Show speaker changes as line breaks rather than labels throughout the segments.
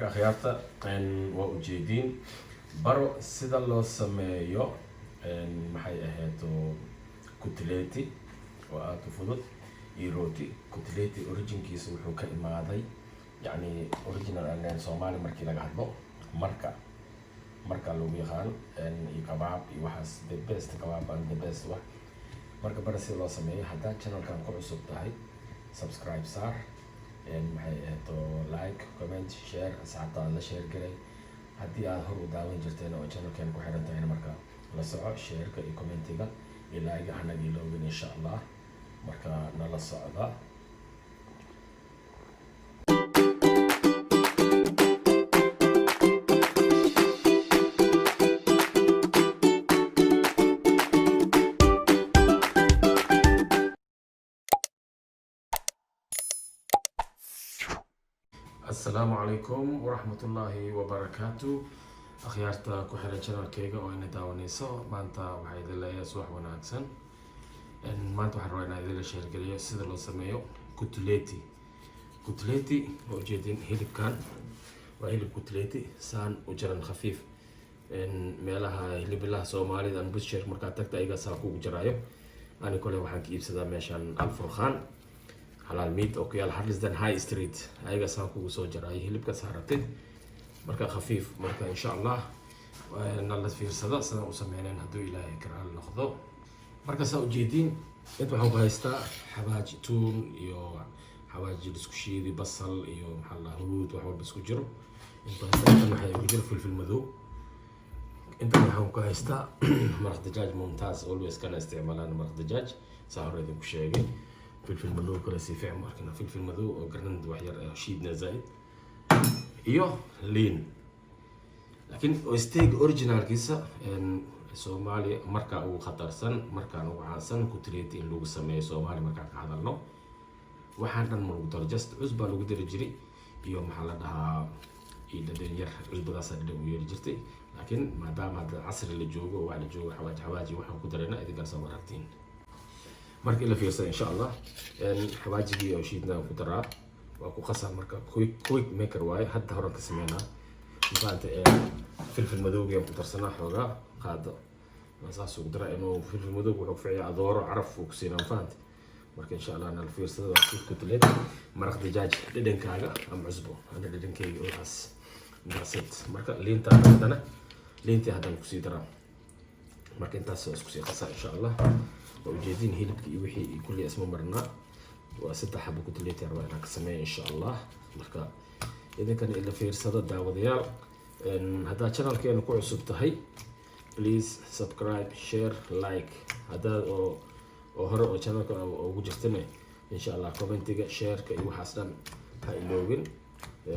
Akhyaarta, waa ujeediin baro sida loo sameeyo, maxay ahayd, kutleti oo aada u fudud iyo rooti. Kutleti originkiisa wuxuu ka imaaday, yacni original aan Soomaali markii laga hadlo, marka lagu yaqaan iyo kabaab iyo waxaas, the best kabaab and the best wax. Marka bara sida loo sameeyo. Haddaad channelkan ku cusub tahay, subscribe saar, maxay ahayd, like, comment, share, asxaabtaada la share garay. Haddii aad hor u daawan jirteen oo channelkan ku xiran tahayna, marka la soco shareka iyo commentiga iyo like hanaga iloogin, insha Allah. Marka nala socda. Asalaamu calaykum waraxmatullaahi wabarakaatu. Akhyaarta ku xiran channelkayga oo ina daawaneyso, maanta waxaa idin leeyahay subax wanaagsan. Maanta waxaan rabaa inaan idinla share geliyo sida loo sameeyo kutleti. Kutleti waa ujeedin, hilibkan waa hilib kutleti saan u jaran khafiif. Meelaha hilibilaha Soomaalida an butcher markaad tagta, ayaga saa kugu jaraayo. Ani kole waxaan ka iibsadaa meeshan Alfurqaan Xalaal Meat oo ku yaala Harlesden High Street. Ayaga saan kugu soo jaraayo hilibka saa rabtid, marka khafiif. Marka insha Allah nala fiirsada sidaan u sameynayn, hadduu Ilaahay karaal noqdo. Marka saa ujeediin, inta waxaan ku haystaa xawaaji, tuun iyo xawaaji isku shiidi, basal iyo maxaa la huruud, wax walba isku jiro inta haystaa. Intan waxaa igu jiro filfil madow. Intan waxaan ku haystaa maraq dajaaj Mumtaaz, always kana isticmaalaan maraq dajaaj, saa hore idinku sheegay. Filfil madow kale si fiican markana, filfil madow oo garand wax yar shiidna zaaid, iyo liin. Laakiin steak originalkiisa Soomaaliya markaa ugu khatarsan, markaan ugu caansan kutleti in lagu sameeyo Soomaaliya markaan ka hadalno, waxaan dhan ma lagu daro, just cusbaa lagu dari jiray iyo maxaa la dhahaa iyo dhadhan yar. Cusbadaasaa dhadhan u yeeli jirtay. Laakiin maadaama hadda casri la joogo, wax la joogo xawaaji xawaaji waxaan ku darayna, idinkaan soo aragtiin. Marka ila fiirsada, insha Allah. Xawaajigii oo shiidnaa ku daraa, waa ku qasaa. Marka quick maker waaye, hadda horan ka sameynaa mafahamta. Filfil madowgii aan ku darsanaa xoogaa qaado, saas ugu daraa. Inuu filfil madowga wuxuu ku ficiyaa adooro, caraf uu ku siinaa, mafahanta. Marka insha Allah nala fiirsada. Waa kutleed, maraq dajaaj, dhadhankaaga ama cusbo, ana dhadhankayga waxaas, that's it. Marka liinta haddana, liintii haddana kusii daraa. Marka intaas waa isku sii qasaa, insha Allah. Waa ujeedin hilibka iyo wixii iyo kulli isma marnaa. Waa saddex xabo kutleeti rabaa inaan ka sameeyo, insha Allah. Marka idinkana ila fiirsada, daawadayaal. Haddaad channelkeena ku cusub tahay, please subscribe, share, like. Haddaad oo hore oo channelka ugu jirtana, insha Allah commentiga, shareka iyo waxaas dhan ha iloogin.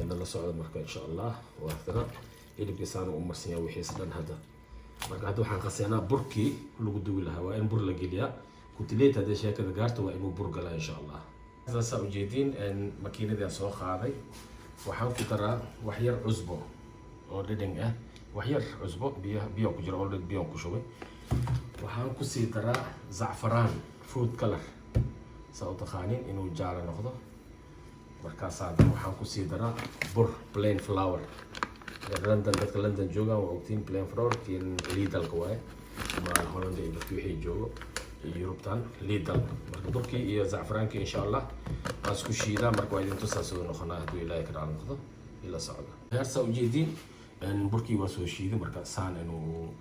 Nala socda. Marka insha Allah waatana hilibkii saana u marsanyaa wixiis dhan hadda. Marka hadda waxaan qaseynaa burkii lagu duwi lahaa. Waa in bur la geliyaa kutleet. Haddii sheekada gaarto, waa inuu bur galaa, insha Allah. Saasaa ujeediin, makiinadii aan soo qaaday. Waxaan ku daraa wax yar cusbo oo dhadhan ah, wax yar cusbo, biyo biyo ku jira already, biyo ku shubay. Waxaan kusii daraa zacfaraan, food color saa u taqaanin, inuu jaalo noqdo. Markaasaa haddana waxaan kusii daraa bur plain flour. London, dadka London joogaan waa ogtiin plain flour kiin Lidlka waaye, ama Holland iyo dadki wixii joogo iyo Yurubtan Lidl. Marka burkii iyo zacfaraankii, insha Allah, waan isku shiidaa. Marka waa idin tusaa siduu noqonaa, hadduu Ilaahay ka dhaal noqdo. Ila socda heersaa ujeediin, burkii waa soo shiiday. Marka saan inuu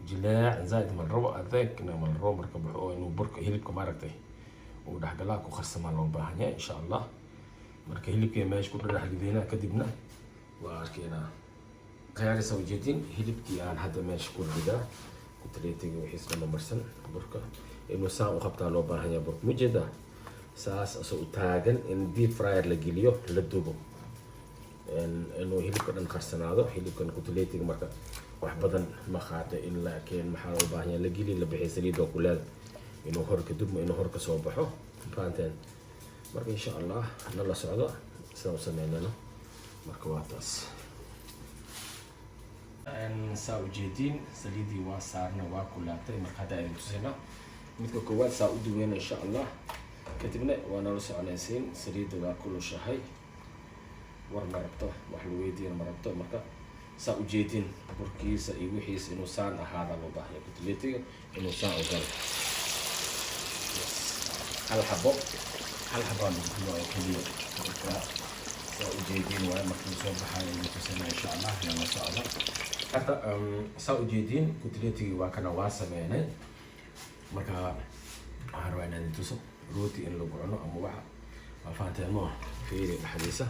jileec zaaid ma la rabo, adeegna ma la rabo. Marka baxo oo inuu burka hilibka maaragtay uu dhexgalaa ku qarsamaa loo baahan yahay, insha Allah. Marka hilibkii meesha ku dhadhex rideynaa, kadibna waa arkaynaa. Khiyaarisa ujeedin, hilibkii aan hadda meesha ku ridaa, kutleetiga wixiis dhan marsan. Burka inuu saan u qabtaa loo baahan yahay. Burka mujeedaa, saas asoo u taagan in deep fryer la geliyo, la dubo, inuu hilibka dhan qarsanaado hilibkan kutleetiga. Marka wax badan ma qaado in laakiin maxaa loo baahan yahay, la geliyo, la bixiyo saliid oo kuleeda, inuu hor ka dubmo, inuu hor ka soo baxo, fahanteen. Marka insha Allah nala socdo sidaan u sameynano. Marka waa taas. Saa ujeediin, saliidii waa saarna, waa kulaatay. Marka hadda idin tusina midka koowaad saa u duweyna, insha Allah. Kadibna waa nala soconaysiin. Saliidda waa kulushahay. War ma rabto, wax lagu weydiiyana ma rabto. Marka saa ujeedin, burkiisa iyo wixiisa inuu saan ahaada loo baahanya, kutletiga inuu saan u galo. Hal xabo, hal xabaa lagu rido oo keliya. Marka saa ujeediin waaye, markuu soo baxayo idin tusina, insha Allah. Nala socda. Hadda saa ujeediin, kutletigii waa kana, waa sameynay. Marka waxaan rabaa inaan idin tuso rooti in lagu cuno ama waxa waa fahanteen mo. Fiiri dhexdiisa,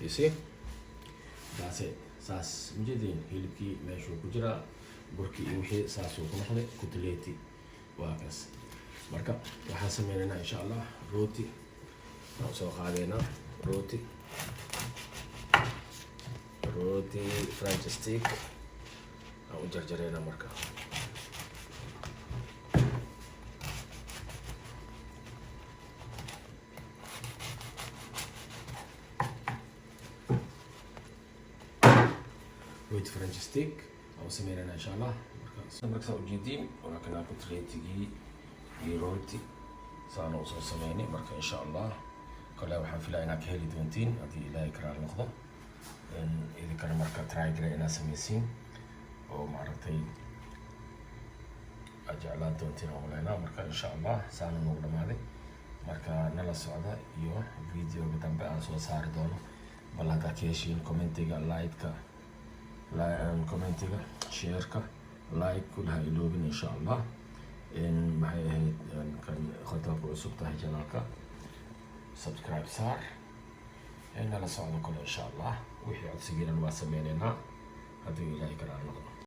you see? That's it. Saas ujeediin, hilibkii meeshuu ku jiraa, burkii iyo wixii saasuu ku noqday kutleti, waa kaas. Marka waxaan sameynaynaa, insha Allah, rooti waan soo qaadeynaa, rooti French stick aan u jarjareynaa. Marka rooti French stick aan u sameynaynaa, insha Allah. Marka saa ujeediin, waa kanaa kutleetigii iyo rooti saana usoo sameynay. Marka insha Allah kale waxaan filaa inaad ka heli doontiin haddii Ilaahay karaal noqdo. Idinkana marka try gare inaad sameysiin oo maaragtay aad jeclaan doontiin aan maleynaa. Marka insha Allah saana nagu dhamaaday. Marka nala socda iyo videoga dambe aan soo saari doono. Bal haddaa ka heshiin, commentiga, like-ka, commentiga, shareka, like kulaha iloobin, insha Allah. Maxay ahayd kan hadaa ku cusub tahay channelka, subscribe saar, nala socdo kale, insha Allah. Wixii codsigiinan waa sameyneynaa hadduu Ilaahay karaal noqdo.